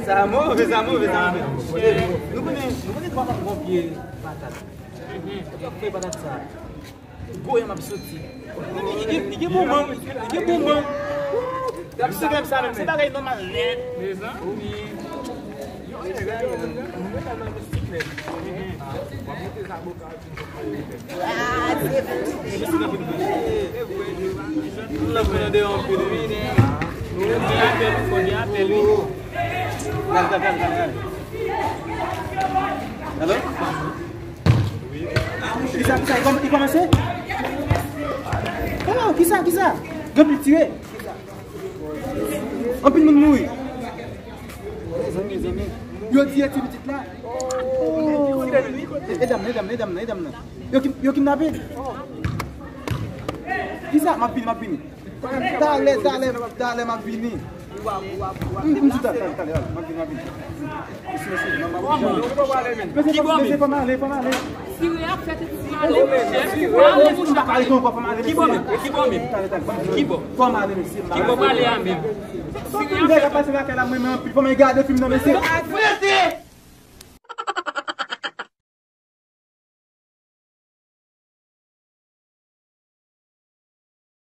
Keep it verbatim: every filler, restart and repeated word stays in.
Sa move, sa move, sa move. Nou konnen, nou konnen twa moun gon pye patat. Epi ap fè patat sa. Gwo yanm ap soti. Li gen, li gen bon manm, li gen bon manm. L ap soti menm sa menm. Se bagay nòmal nèt. Mezanmi. Hello? Kisa, kisa, li kòm-, li kòmanse? Oh, kisa, kisa? Gen pil tire. Anpil moun mouri. Mezanmi, mezanmi. Yo tiye ti pitit la. Oh. E, e dam nan, e dam nan, e dam nan, e dam nan. Yo ki-, yo kidnape. Kisa? M ap vini, m ap vini. Talè, talè, talè, m ap vini. M, m di talè, talè, talè, m ap vini, m ap vini. Mesye, mesye, m ap vini. Mesye, mesye, fò m ale, fò m ale. Sire ap fè tèt sire ale, monchè. Fò m ale, monchè. M pa pale ankò, fò m ale, mesye. Ki bò menm? Ki bò menm? Talè, talè, m ap vini. Ki bò? Fò m ale, mesye, m pa pale. Ki bò pale a menm? Sire ap fè tèt. Nèg ap pase lakay la, mwen, mwen anpil. Fò m al gade fim nan, mesye.